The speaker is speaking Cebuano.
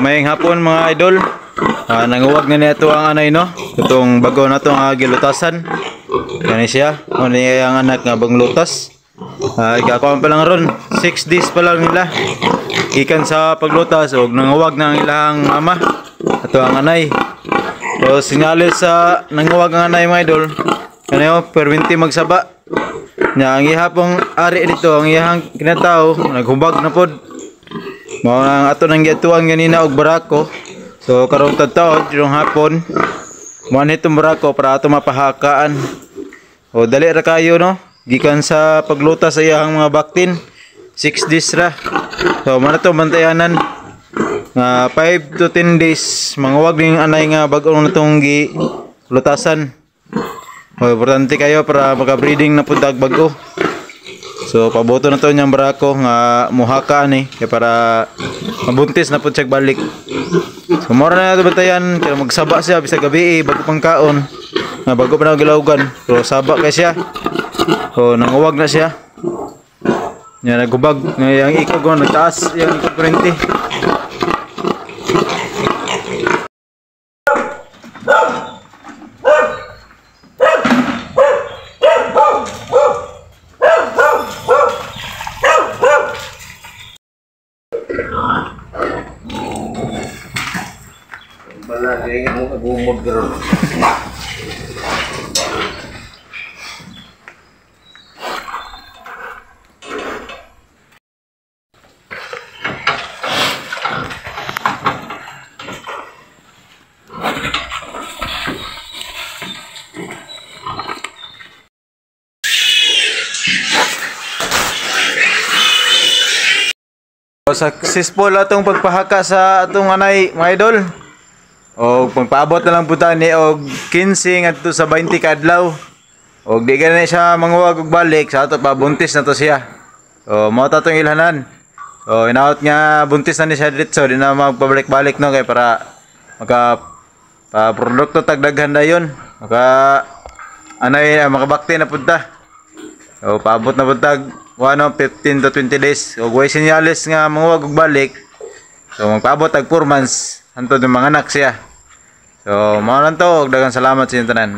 Mayong hapon mga idol. Nanguwag na niya ito ang anay no. Itong bago na itong gilutasan. Kani siya. Ano niya ang anak nga bagong lutas. Ikakuha pa lang ron. 6 days pa lang nila. Gikan sa paglutas og nanguwag na ang ilang mama. Ato ang anay. So sinyalis sa nanguwag ang anay mga idol. Kani oh, perminti magsaba. Nya ang ihapong ari dito, ang iyahang kinatao naghubag na pod. Mao nang ato nang giatuan ganina og barako. So karong tadtaod yung hapon, mo itong barako para ato mapahakaan. O dali ra kayo no. Gikan sa paglutas sa iyang mga baktin, 6 days ra. So mo na to bantayanan nga 5 to 10 days manguwag ning anay nga bag-o na tong gilutasan. O importante kayo para maka-breeding na pud tag bag-o. So paboto na to niyang barako nga muhaka ni kay para mabuntis na pud siya balik. So mora na nato bantayan kay magsaba siya bisag gabi bago pang kaon. Nga bago pa na gilawgan pero saba kay siya. So nanguwag na siya. Nya nagubag nga yang ikog oh, nagtaas yang ikog kurente. Wala, kaya mo nagumod karon. Successful atong pagpahaka sa atong anay mga idol. O pagpaabot na lang po ta ni og 15 ngadto sa 20 ka adlaw. Og di gani siya manguwag og balik sa ato pa buntis na to siya. O mao ta tong ilhanan. O inaot nga buntis na ni siya diretso, di na magpabalik-balik no kay para maka pa produkto tagdaghan dayon. Maka anay makabakti na pud ta. O paabot na pud tag 15 to 20 days. Og way senyales nga manguwag og balik. So magpaabot tag 4 months hantod ng mga anak siya. So mao lang to, og daghang salamat sa inyong tanan.